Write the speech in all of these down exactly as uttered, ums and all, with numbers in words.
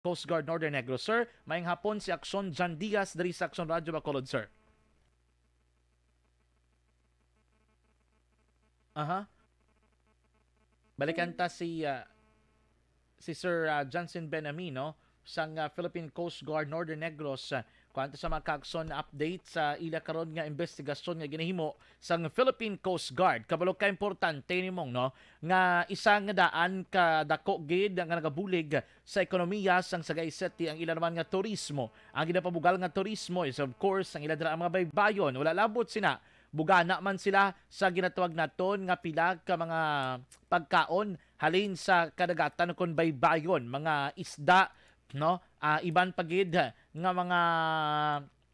Coast Guard Northern Negros. Sir, maayong hapon, si Aksyon John Diaz diri sa Aksyon Radyo Bacolod, sir. Aha. Balikan ta si, ah, si Sir, ah, Johnson Benami, no? Sang, ah, Philippine Coast Guard Northern Negros, ah, kuwanto sa mga kaakson na update sa ila karon nga investigasyon nga ginahimo sang Philippine Coast Guard. Kabalo ka importante ni mong, no, nga isa nga daan ka dako gid nga nagabulig sa ekonomiya sang Sagay City ang ila naman nga turismo. Ang ginapabugal nga turismo is, of course, ang ila dira mga baybayon. Wala labot sina, bugana man sila sa ginatawag naton nga pila ka mga pagkaon halin sa kadagatan kon baybayon, mga isda, no? Ah, iban pa gid nga mga,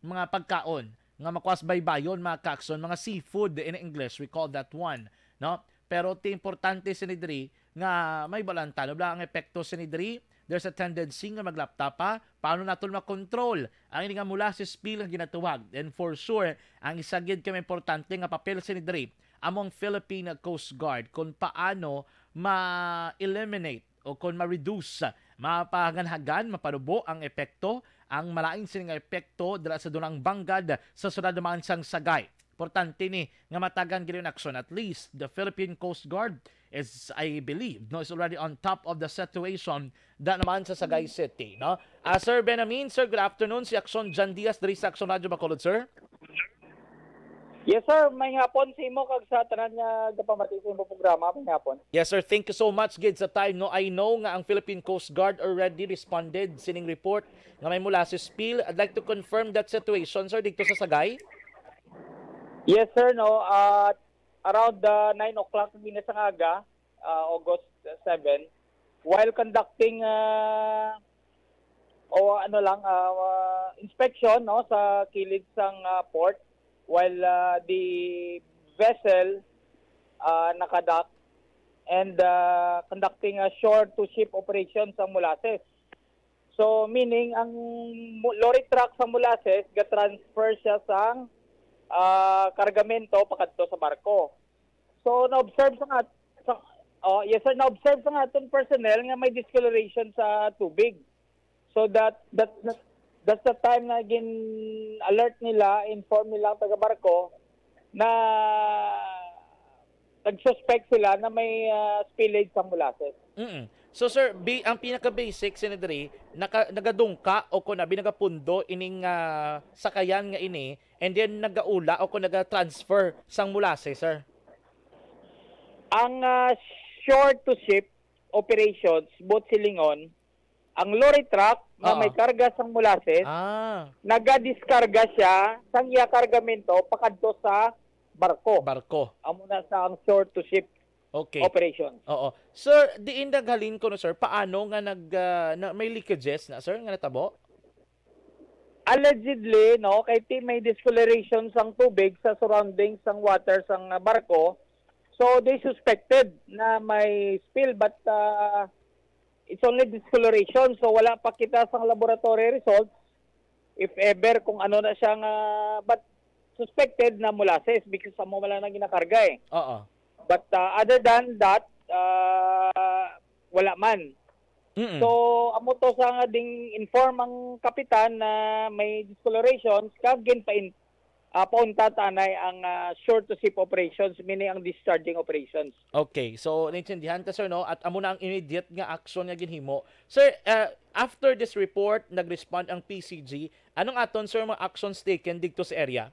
mga pagkaon nga makuha sa baybayon, mga kaakson, mga seafood in English, we call that one, no? Pero ti importante sini diri nga may balantano bala ang epekto sini diri. There's a tendency nga maglapta pa. Paano naton makontrol ang ini nga molasses spill nga ginatawag? And for sure, ang isa gid ka importante nga papel sini diri among Philippine Coast Guard kung paano ma-eliminate o kon ma-reduce, mapahanganhagan, mapanubo ang epekto, ang malain sini nga epekto dira sa dunang banggad sa syudad naman sang Sagay. Importante ni nga matagan gid ang aksyon. At least the Philippine Coast Guard is, I believe, no, is already on top of the situation da naman sa Sagay City, no? Ah, Sir Benamin, sir, good afternoon. Si Aksyon Jan Diaz diri sa Aksyon Radyo Bacolod, sir. Yes, sir. May hapon sa imo kag sa tanan nga gapamati sa imo programa. May hapon. Yes, sir. Thank you so much gid sa time, no. I know nga ang Philippine Coast Guard already responded sining report nga may molasses spill. I'd like to confirm that situation, sir, dito sa Sagay. Yes, sir, no. At around uh, nine o'clock gina sa aga, uh, August seven, while conducting uh, o ano lang, uh, inspection, no, sa kilid sang uh, port, while uh, the vessel uh, nakadock and uh, conducting a shore to ship operation sa molasses. So, meaning, ang mo- lorry truck sa molasses, ga-transfer siya sang ah, kargamento pakadto sa barko. So, na-observe sa nga, sa, oh, yes, sir, na-observe sa nga aton personnel nga may discoloration sa tubig. So, that, that, that that's the time na gin-alert nila, inform nila ang taga-barko na nag-suspect sila na may ah, spillage sa molasses. Mm. So, sir, bi- ang pinaka-basic sini diri, naka- nagadungka o kon abi nagapundo ining ah, sakayan nga ini, and then nagaula o kon naga-transfer sang molasses, sir? Ang ah, shore to ship operations, both silingon, ang lorry truck nga Oo. may karga sang molasses, Ah, nagadiskarga siya sang iya kargamento pakadto sa barko. Barko. Amo na sa ang shore to ship Okay. operations. Oo. Sir, diin naghalin ko, no, sir, paano nga nag, ah, na, may leakages na, sir, nga natabo? Allegedly, no, kay ti may discoloration sang tubig sa surroundings sang water sang ah, barko. So, they suspected na may spill, but ah, it's only discoloration. So, wala pa kita sang laboratory results if ever kung ano na siya nga, but suspected na molasses because amo man lang na ginakarga eh. Oo. But uh, other than that, uh, wala man. Mm-mm. So, amo to sa nga ding inform ang kapitan na may discolorations kag ginpain uh, paunta tanay ang uh, shore to ship operations, meaning ang discharging operations. Okay, so naintindihan ta, sir, no? At amo na ang immediate nga action nga ginhimo. Sir, uh, after this report, nag-respond ang P C G. Anong aton, sir, mga actions taken dito sa area?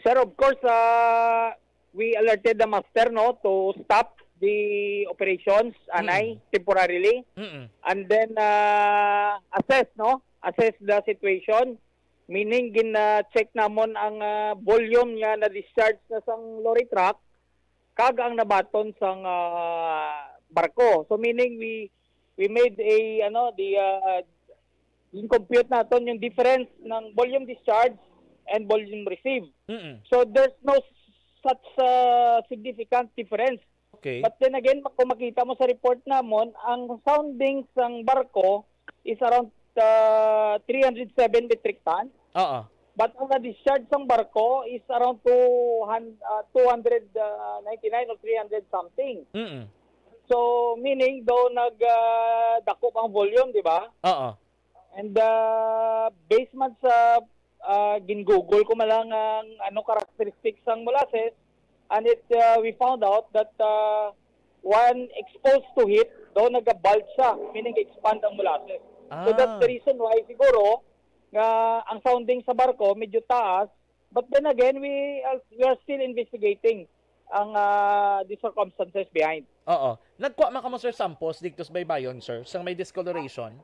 Sir, of course, uh, we alerted the master, no, to stop the operations, anay, Mm. temporarily. Mm-mm. And then uh, assess, no, assess the situation. Meaning, gin-check namon ang uh, volume nga na-discharge na sang lorry truck kag ang nabaton sang uh, barko. So, meaning, we we made a ano, the uh, yung compute naton yung difference ng volume discharge and volume receive. Mm-mm. So, there's no such uh, significant difference. Okay. But then again, kung makita mo sa report namon, ang sounding sang barko is around uh, three hundred seven metric ton. Oo. But ang na-discharge sang barko is around two hundred, uh, two hundred ninety-nine or three hundred something. Mm-mm. So, meaning daw nag, ah, dako ang volume, di ba? Oo. And, ah, based man sa, ah, gin-google ko man lang ang ano, characteristics sang molasses, and it, ah, we found out that, ah, when exposed to heat, daw nag-bulge siya, meaning expand ang molasses. So that's the Ah. reason why siguro nga ang sounding sa barko medyo taas, but then again, we are, we are still investigating ang, ah, the circumstances behind. Oo. Nagkuha man kamo, sir, samples dito sa baybayon, sir, sang may discoloration?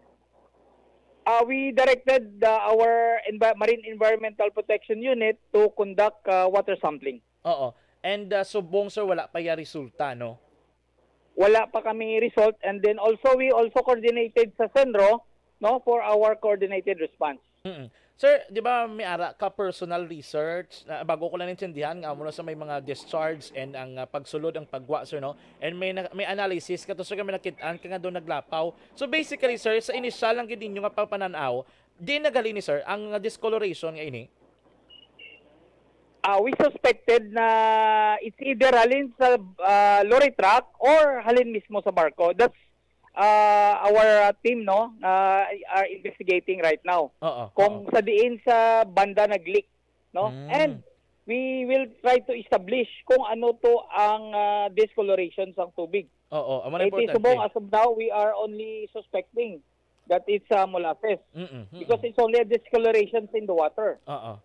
Uh, we directed uh, our envi- Marine Environmental Protection Unit to conduct uh, water sampling. Oo. And uh, subong, sir, wala pa ya resulta, no? Wala pa kami result, and then also we also coordinated sa Senro, no, for our coordinated response. Mm. Sir, di ba may ara ka personal research? Na, bago ko lang naintindihan nga amo na sa may mga discharge and ang ah, pagsulod ang pagwa, sir, no? And may na, may analysis ka to, sir, nga may nakit-an ka nga doon naglapaw. So basically, sir, sa initial lang gid ninyo nga pagpananaw, di nagali ni, sir, ang ah, discoloration nga ini? Uh, we suspected na it's either halin sa uh, lorry truck or halin mismo sa barko. That's uh, our uh, team, no, uh, are investigating right now. Oo. Kung Oo. Sa diin sa banda nag-leak, no? Mm. And we will try to establish kung ano to ang uh, discoloration sang tubig. Oo, amo na Kay ti importante. Subong, as of now, we are only suspecting that it's uh, molasses Mm-mm, mm-mm. because it's only a discoloration in the water. Oo.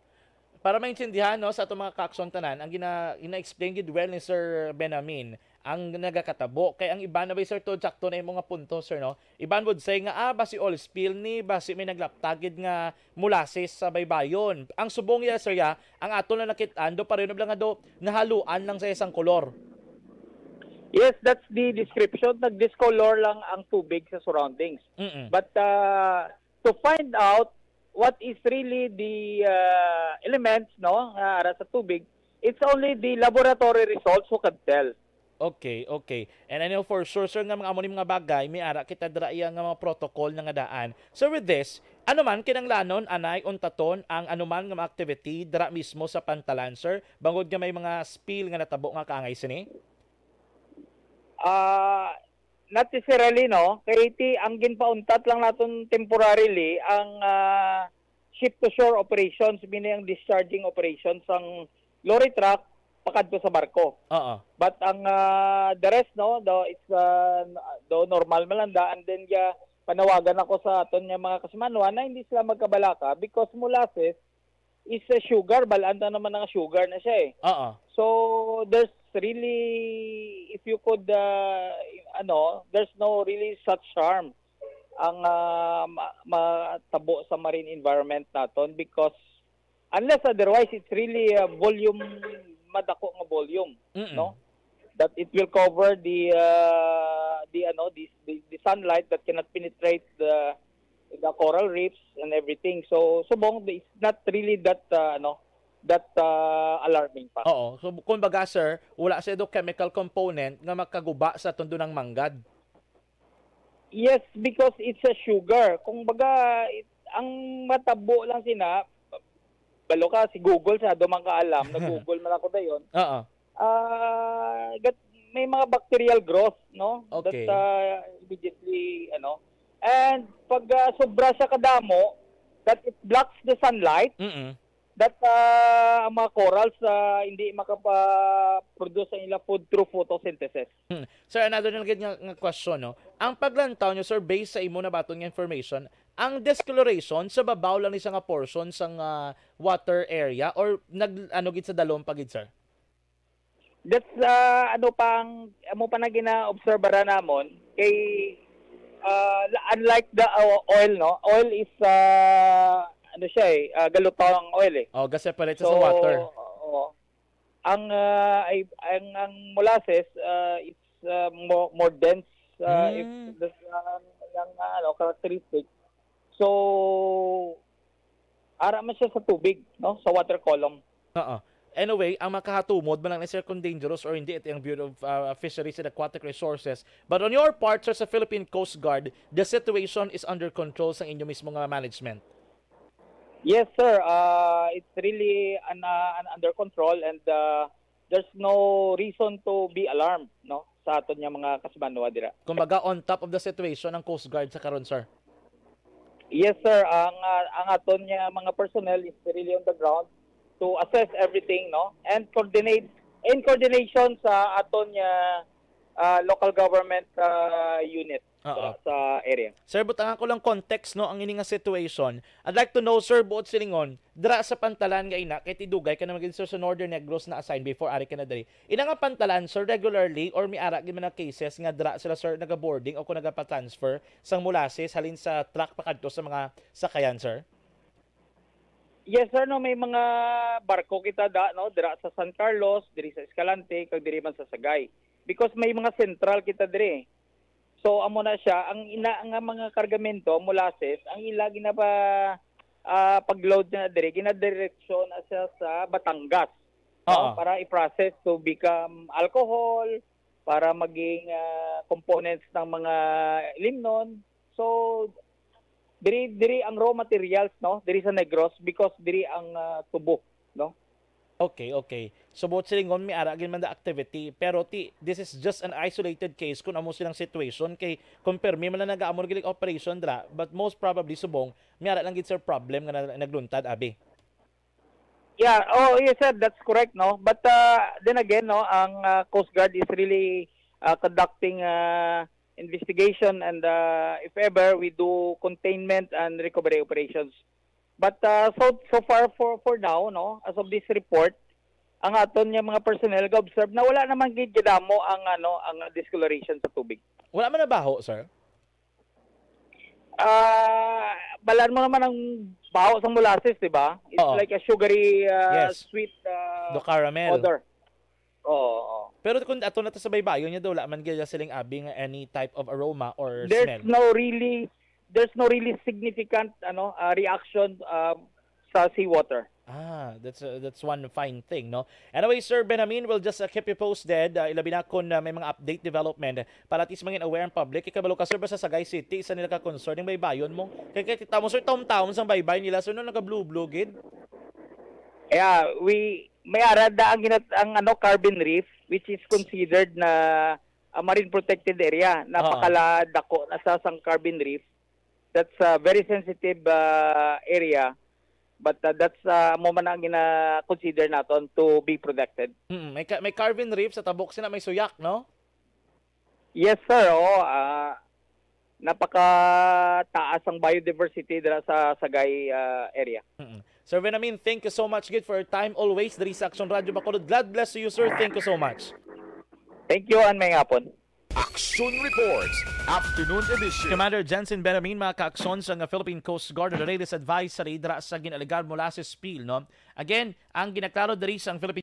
Para maintindihan, no, sa atong mga kakson tanan, ang gina, gina-explain gid well ni Sir Benamin ang nagakatabo. Kay ang iban na ba, sir, to, sakto na imo nga punto, sir, no? Iban would say nga, ah, basi oil spill ni, basi may naglaptagid nga molasses sa baybayon. Ang subong niya, sir, ya, ang ato na nakit-an, do pareho na lang nga do, nahaluan lang sa isang kolor. Yes, that's the description. Nag-discolor lang ang tubig sa surroundings. Mm-mm. But uh, to find out what is really the uh, elements, no, nga ara sa tubig, it's only the laboratory results who can tell. Okay, okay. And I know for sure, sir, nga mga amo ni mga bagay, may ara kita dira iya nga mga protocol na nga daan. So with this, ano man kinanglanon, anay untaton ang anuman nga mga activity dira mismo sa pantalan, sir? Bangod nga may mga spill nga natabo nga kaangay sini? Ah, not necessarily, no? Kay ti, ang ginpauntat lang naton temporarily ang ah, ship to shore operations, meaning ang discharging operations sang lorry truck pakadto sa barko. Oo. But ang ah, the rest, no, do it's ah, do normal man lang da, and then ya panawagan ako sa aton nga mga kasimanwa na hindi sila magkabalaka because molasses is a sugar, balaan ta naman nga sugar na siya eh. Oo. So there's really, if you could uh, ano, there's no really such harm ang uh, ma- matabo sa marine environment naton because unless otherwise it's really a volume, madako nga volume, Mm-mm. no? That it will cover the uh, the ano the, the the sunlight that cannot penetrate the the coral reefs and everything. So subong it's not really that uh, ano that uh, alarming pa. Oo. So kumbaga, sir, wala siya do chemical component nga makaguba sa tundunang manggad. Yes, because it's a sugar. Kung baga it, ang matabo lang sina balo ka si Google sa do man ka alam, nag-Google man ako dayon. Oo. Ah, gat may mga bacterial growth, no? Okay. That uh, immediately ano. And pag uh, sobra siya kadamo, that it blocks the sunlight, Mm-mm. that uh, ang mga corals uh, hindi makapa-produce ang ilang food through photosynthesis. Hmm. Sir, another na gid nga, nga question, no? Ang paglantaw nyo, sir, based sa imo nabaton nga information, ang discoloration sa babaw lang ni sa nga portion sa nga water area or nag ano gid sa dalom pa gid, sir? That's uh, ano pa ang amo pa na ginaobserbaran namon kay uh, unlike the uh, oil, no? Oil is uh, ano siya eh, uh, galutaw ang oil eh. Oh, ga-separate So, sa water. Oo. Ang uh, ay ang ang molasses uh, it's uh, more, more dense uh, if Mm. the uh, yung uh, ano, characteristic. So ara man siya sa tubig, no? Sa water column. Oo. Anyway, ang makahatumod man lang ni sir kung dangerous or hindi, ito ang Bureau of uh, Fisheries and Aquatic Resources. But on your part, sir, sa Philippine Coast Guard, the situation is under control sa inyo mismo nga management. Yes, sir. Uh, it's really an, uh, an under control and uh, there's no reason to be alarmed, no? sa aton nga mga kasimanwa dira. Kumbaga, on top of the situation ang Coast Guard sa karon, sir? Yes, sir. Ang, ah, ang aton nga mga personnel is really on the ground to assess everything, no? And coordinate, in coordination sa aton nga, ah, local government, ah, unit Oo. sa, sa area. Sir, butangan ko lang context, no, ang ini nga situation. I'd like to know, sir, buot silingon, dira sa pantalan nga ina, kay ti dugay ka na magin, sir, sa Northern Negros na assign before, ari ka na diri. Ina nga pantalan, sir, regularly or may ara gid man nga cases nga dira sila, sir, nagaboarding o kung nagapatransfer sang molasses halin sa truck pakadto sa mga sakayan, sir? Yes, sir, no, may mga barko kita da, no, dira sa San Carlos, diri sa Escalante, kag diri man sa Sagay. Because may mga sentral kita diri. So, amo na siya, ang ina nga mga kargamento, molasses, ang ila ginapa, ah, pag-load na diri, ginadireksyon na siya sa Batangas, no? Oo. Para i-process to become alcohol, para maging, ah, components ng mga limnon. So, diri, diri ang raw materials, no? Diri sa Negros because diri ang, ah, tubo, no? Okay, okay. So, buot silingon, may ara gid man da activity, pero ti, this is just an isolated case kung amo silang situation, kay kung permi man lang nagaamon gid operation dira, but most probably, subong, may ara lang gid, sir, problem nga na-, nagluntad, abi. Yeah, oh, yes, sir, that's correct, no? But, uh, then again, no, ang, uh, Coast Guard is really, uh, conducting, uh, investigation and, uh, if ever, we do containment and recovery operations. But, uh, so, so far for, for now, no, as of this report, ang aton nga mga personnel ga-observe na wala naman gid kadamo ang, ano, ang discoloration sa tubig. Wala man nabaho, sir? Ah, balaan mo naman ang baho sang molasses, di ba? It's Oo. like a sugary, ah, Yes. sweet, ah, The caramel. odor. Oo, oo. Pero kung ato na ta sa baybayon niya daw, wala man gid siling abi nga any type of aroma or There's smell. no really, there's no really significant, ano, ah, reaction, ah, sa seawater. Ah, that's, uh, that's one fine thing, no? Anyway, Sir Benamin, we'll just, uh, keep you posted, uh, ilabi na kung, uh, may mga update development para at least mangin aware ang public. Ikabalo ka, sir, ba sa Sagay City, isa nila ka concern yung baybayon mo? Kay, kay kita mo, sir, taom-taom sang baybay nila, sir, no, nagablo-blo gid. Yeah, we, may ara da ang ginat-, ang, ano, Carvin Reef, which is considered na, ah, marine protected area. Oo. Napakala dako na sa sang Carvin Reef. That's a very sensitive, ah, area. But, ah, that's, ah, amo man ang gina-consider naton to be protected. Mm, may ka-, may Carvin Reef sa tabok sina may suyak, no? Yes, sir. Oo, ah, napakataas ang biodiversity dira sa Sagay, ah, area. Mm-mm. Sir Venamin, thank you so much gid for your time always diri sa Aksyon Radyo Bacolod. God bless you, sir. Thank you so much. Thank you and may hapon. Action Reports, Afternoon Edition. Commander Jensen Benamin, mga kaaksyon sa nga Philippine Coast Guard, the latest advisory dira sa gin-alegar molasses spill, no? Again, ang ginaklaro diri sa Philippine